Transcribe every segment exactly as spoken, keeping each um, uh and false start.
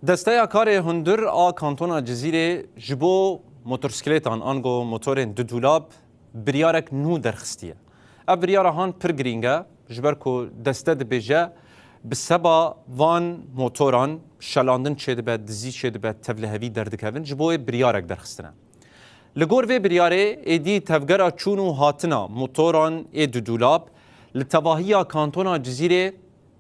Desteya Karê Hundir a Kantona Cizîrê ji bo motorsîklêtan ango motorên dudûlab biryarek nû derxistiye. Ev biryara han pir girîng e, ji ber ku deste dibêje, bi seba van motoran şelandin çêdibe, dizî çêdibe, tevlihevî derdikevin, ji bo wê biryarek derxistine. Li gor vê biryarê, êdî tevgera çûn û hatina motoran ê dudûlab li tevahiya Kantona Cizîrê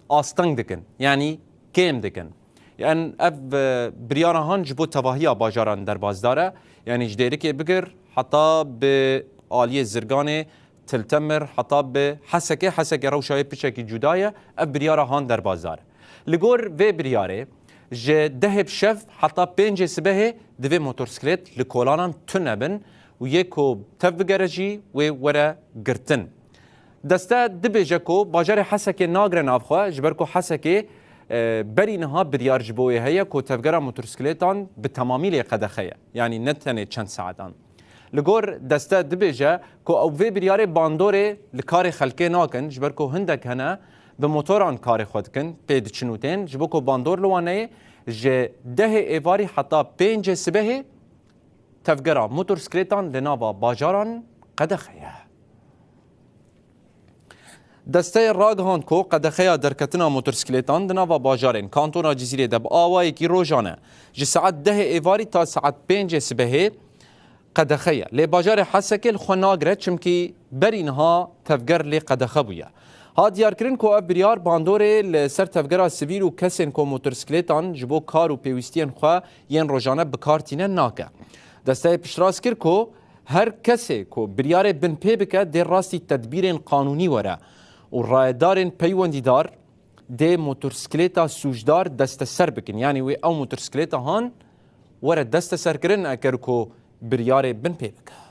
asteng dikin, yanî kêm dikin. Yan ev, e, biryara han ji bo tevahiya bajaran derbasdar e. Yanî ji Dêrikê bigir heta bi aliyê Zirganê, Til Temir, heta bi Hesekê, Hesekê rewşa wê piçekî cuda ye, ev biryara han derbasdar e. Li gor vê biryarê ji dehê bi şev heta pêncê sibehê divê motorsîklêt li kolanan tune bin û yê ku tev bigere jî wê were girtin. Deste dibêje ku bajarê Hesekê nagire nav xwe, ji ber ku Hesekê, e, berî niha biryar ji bo wê heye ku tevgera motorsîklêtan bi temamî lê qedexe ye, yanî ne tenê çend saetan. Li gor Deste dibêje ku ew vê biryarê bandorê li karê xelkê nakin, ji ber ku hindek hene bi motoran karê xwe dikin, pê diçin û tên, ji bo ku bandor li wan neyê, ji dehê êvarî heta pêncê sibehê tevgera motorsîklêtan li nava bajaran qedexe ye. Desteyê ragihand ku qedexeya derketina motorsîklêtan di nava bajarên Kantona Cizîrê de bi awayekî rojane ji saet dehê êvarî ta saet pêncê sibehê qedexe ye. Lê bajarê Hesekê li xwe nagire, çimkî berî niha tevger lê qedexe bûye. Hat diyarkirin ku ev biryar bandorê li ser tevgera sivîl û kesên ku motorsîklêtan ji bo kar û pêwîstiyên xwe yên rojane bi kar tîne nake. Desteyê piştrast kir ku her kesê ku biryarê binpê bike dê rastî tedbîrên qanûnî were û rayedarên peywendîdar dê motorsîklêta sûcdar desteser bikin. Yanî wê ew motorsîklêta han were desteserkirin eger ku biryarê binpê bike.